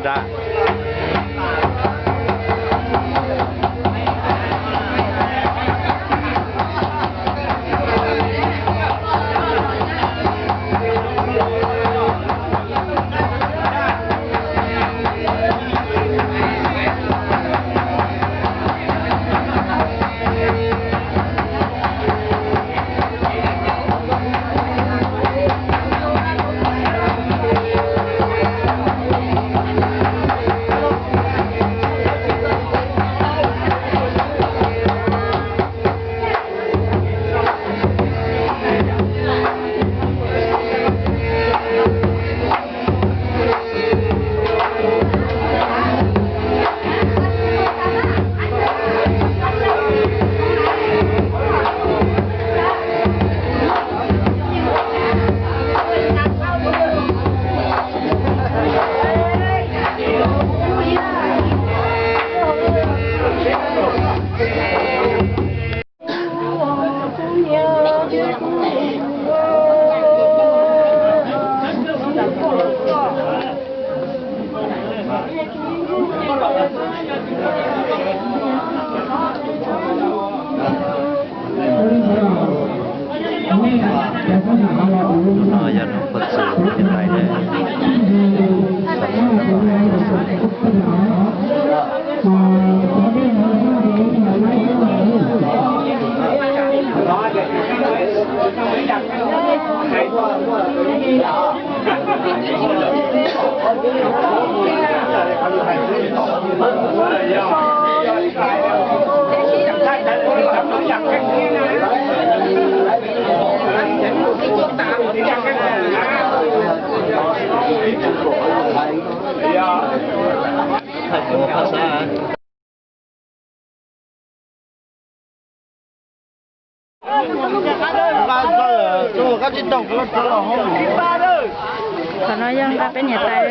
Nra. Hnub no yog hnub pov txwv niam tais na. Qhov no yog nqa peb niam tais.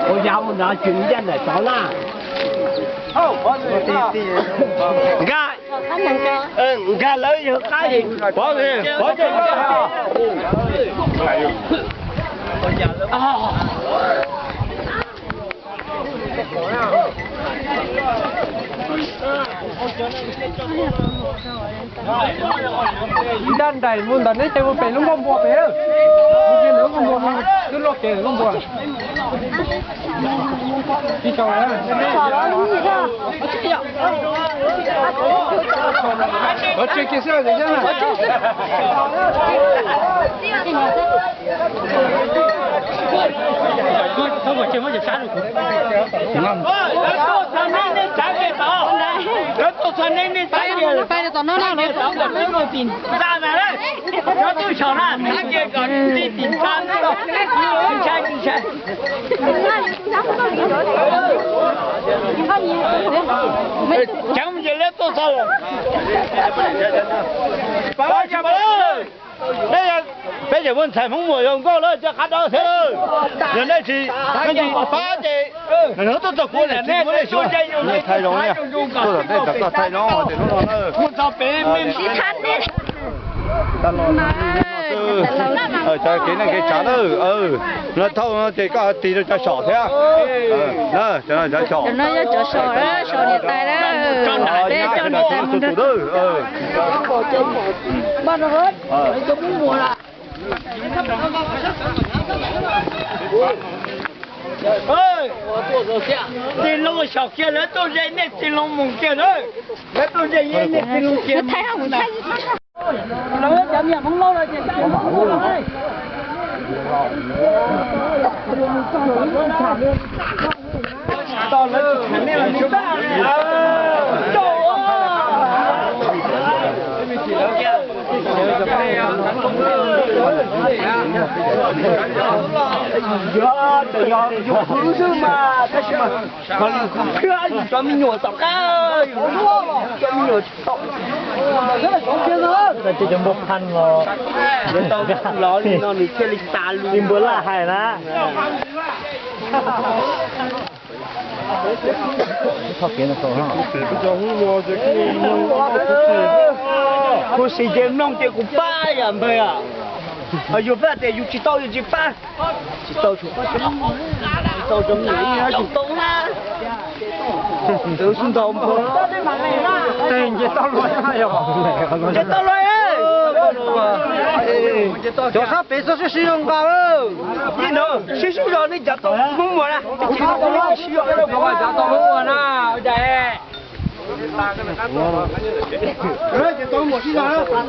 Ua cas mus nrad tsis mus ncaj nraim tod na? Nkag, nkag lawv yog qab li. Pov, pov tseg. Ncaj nraim mus ntawm neb ces mus pem lub nkauj npua pem. Mus lub nkauj npua, lub loj kev nkauj npua. Tsis tau. Tsis kiag xwb. Pais tom no na. Cov ces lawv tuaj txog lawm. Pab, pab, peb yog, peb yog muaj ntxhais Hmoob muam yog nkauj lawm cov qab dawb thiab lawm. Yog nej tsis, nej tsis pab ces hnub tuaj txog kuv niam tsis muaj nej suav. Nej thaij zoo, tuaj tom nej txog thaij zoo tias hnub no na. Cov kev neej kev tsav na, no thauj no ces koj tig rau cov saum thiab. Cov saum, cov niam tais na, cov tus na. Txiv Loos xyaum kiag lawv tuaj ze nej Txiv Loos mus kiag na. Lawv tuaj ze nej Txiv Loos kiag. Yog, yog yus khwv xwb mas, tab sis mas qhov yus khwv yus cov me nyuam tom qab, yus cov me nyuam tsis tau. Cov npua phaj los, tau los li no nws thiaj li tas li npua laj hais na. Kuv sim ces mloog ces kuv pab yam npawg, yus pab tias yus tsis tau yus tsis pab. Tsis tau, tsis tau, tsis tau na. Ntawd xub ntaus npua. Nce tau luag, nce tau luag. Cov sab pem txhob sib sib zog nqa. Sib sib zog nej cov tau Hmoob Muas na. Sib zog, cov tau Hmoob Muas na.